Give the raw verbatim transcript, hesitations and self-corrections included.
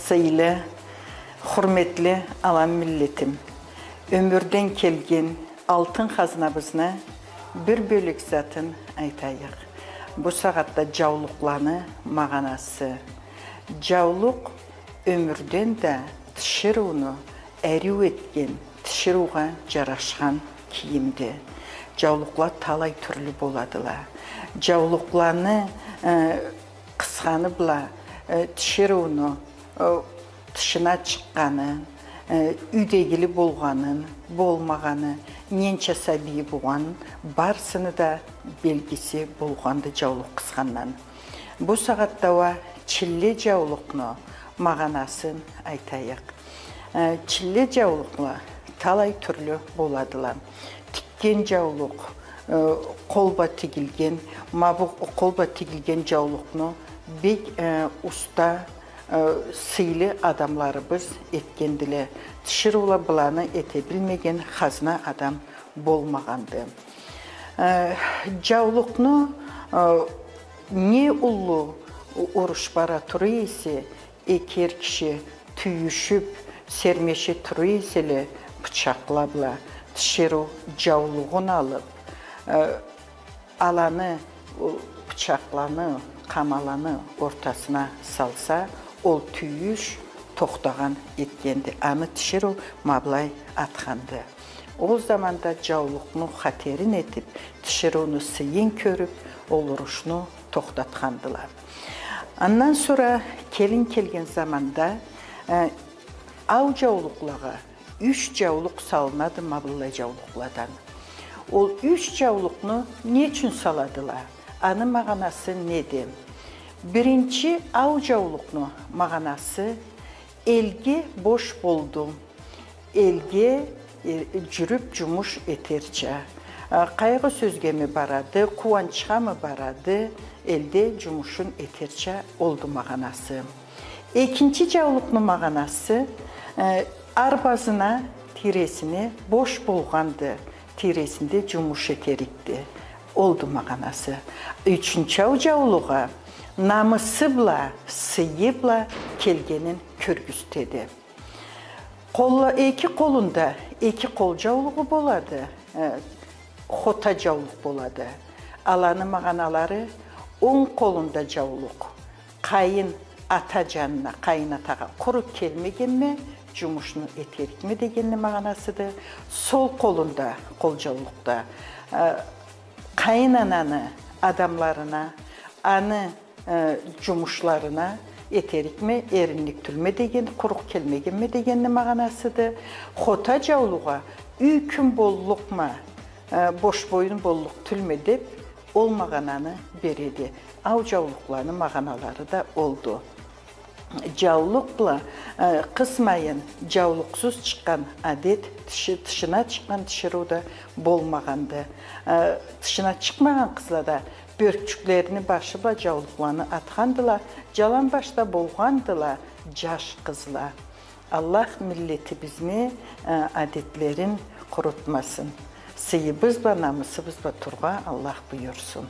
Сыйлы, хурметли алан миллетим, ёмюрден келген алтын хазнабызны бир бёлек затын айтайыкъ. Бу сагъатда джаулукъланы магъанасы. Джаулукъ ёмюрден да тиширыуну ариу этген, тиширыугъа джарашхан кийимди. Джаулукъла талай тюрлю боладыла. Джаулукъланы, э, къысханы бла, э, тиширыуну, э, тышына чыкъгъаны, э, юйдегили болгъанын, болмагъаны, ненча сабийи болгъанын, барысыны да белгиси болгъанды джаулукъ къысхандан. Бу сагъатда уа чилле джаулукъну магъанасын айтайыкъ. Э, чилле джаулукъла талай тюрлю боладыла. Тикген джаулукъ, э, къол бла тигилген, ма бу къол бла тигилген джаулукъну бек, э, уста, э, сыйлы адамларыбыз этгендиле. Тиширыула быланы эте билмеген хазна адам болмагъанды. Э, джаулукъну, э, не уллу уруш бара тура эсе, эки эр киши тюйюшюп, сермеше тура эселе, бычакъла бла тиширыу джаулугъун алып, э, аланы, о, бычакъланы, къамаланы ортасына салса, ол тюйюш тохтагъан этгенди. Аны тиширыу ма былай атханды. Ол заманда джаулукъну хатерин этип, тиширыуну сыйын кёрюп, ол урушну тохтатхандыла. Андан сора келин келген заманда, э, ау джаулукълагъа юч джаулукъ салынады ма быллай джаулукъладан. Ол юч джаулукъну не ючюн саладыла? Аны магъанасы неди? Биринчи ау джаулукъну магъанасы: элге бош болдум, элге, э, джюрюп джумуш этерча. Э, къайгъы сёзгеми барады, къууанчхамы барады, элде джумушун этерча олду магъанасы. Экинчи джаулукъну магъанасы, э, арбазына тийресине бош болгъанды, тийресинде джумуш этерикди. Олду магъанасы. Ючюнчю ау джаулугъа намысы бла, сыйы бла келгенин кёргюзтеди. Къолла-, эки къолунда эки къол джаулугъу болады, э, хота джаулукъ болады. Аланы магъаналары: онг къолунда джаулукъ, къайын ата джанына, къайын атагъа къуру келмегенме, джумушну этерикме дегенни магъанасыды. Сол къолунда, къол джаулукъда, э, къайын ананы адамларына, аны э, джумушларына этерикме, эринлик тюлме деген, къуру келмегенме дегенни магъанасыды. Хота джаулугъа юй кюн боллукъма, э, бош боюн боллукъ тюлме деп, ол магъананы береди. Ау джаулукъланы магъаналары да олду. Джаулукъ бла, э, къысмайын джаулукъсуз чыкъгъан адет, тиши-, тышына чыкъгъан тиширыу да болмагъанды. Э, тышына чыкъмагъан къызла да бёркчюклерини башы бла джаулукъланы атхандыла, джаланбаш да болгъандыла джаш къызла. Аллах миллетибизни, э, адетлерин къурутмасын. Сыйыбыз бла, намысыбыз бла турургъа Аллах буюрсун.